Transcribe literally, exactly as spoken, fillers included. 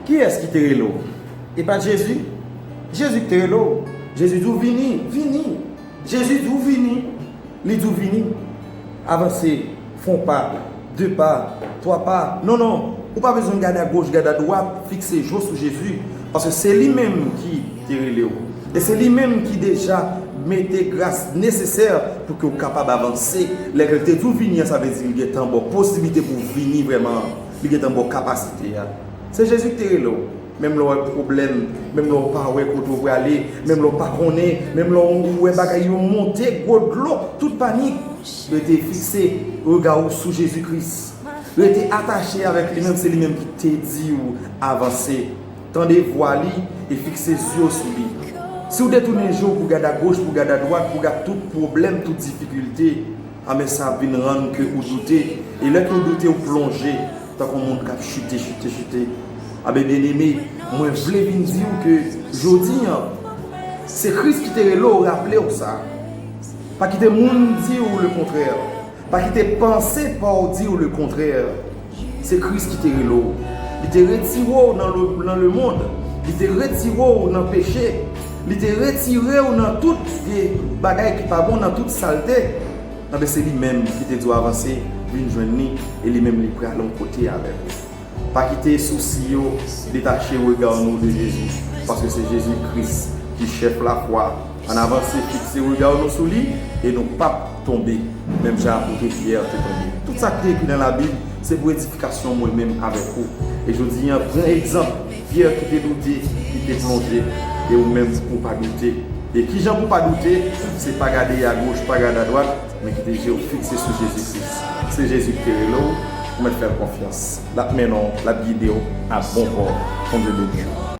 Kiyès ki te rele w? E pa t Jezi? Jezi ki te rele w. Jezi di w vini, vini. Jezi di w vini. Li di w vini. Avanse, fè yon pa, de pa, twa pa. Non, non. Ou pa bezwen gade agoch, gade adwat, fikse je w sou Jezi. Paske se li menm ki te rele w. E se li menm ki deja mete gras nesesè pou ke w kapab avanse. Lè ke l te di w vini an, sa vle di li gentan ba w posiblite pou w vini vrèman. Li gentan ba w kapasite a. Se Jezi ki te rele w. Menm lè w wè pwoblèm, menm lè w pa wè kote w prale, menm lè w pa konnen, menm lè w wè bagay yo monte, gwo dlo, tout panik. Rete fikse rega w sou Jezi Kris. Rete atache avèk li menm, se li menm ki te di w avanse. Tande vwa li e fikse zye w sou li. Si w detounen je w pou gade agoch, pou gade adwat, pou gade tout pwoblèm, tout difikilte, anben sa ap vin rann ke ou doute. E lè ke w doute, ou plonje tankou yon moun k ap chite, chite, chite. Anben, byeneme, mwen vle vin di w ke jodi an, se Kris ki te rele w, raple w sa. Pa kite moun di w lekontrè. Pa kite panse pa w di w lekontrè. Se Kris ki te rele w. Li te retire w nan le, nan lemonn. Li te retire w nan peche. Li te retire w nan tout vye bagay ki pa bon, nan tout salte. Anben, se li menm ki te di w avanse, vin jwenn li, e li menm li pral yon kote avèk ou. Pa kite sousi yo detache rega nou de Jezi, paske se Jezi Kris ki chèf lafwa. Ann avanse, fikse rega nou sou li, e nou p ap tonbe, menm jan apot Pyè te tonbe. Tout sa ki te ekri nan Labib, se pou edifikasyon mwen menm avèk ou. E jodi an, pran egzanp Pyè ki te doute, ki te plonje, e ou menm pou w pa doute. E kijan pou w pa doute? Se pa gade agoch, pa gade adwat, men kite je w fikse sou Jezi Kris. Se Jezi ki te rele w, ou mèt fè l konfyans. L ap mennen w, l ap gide w a bon pò. Bondye beni w.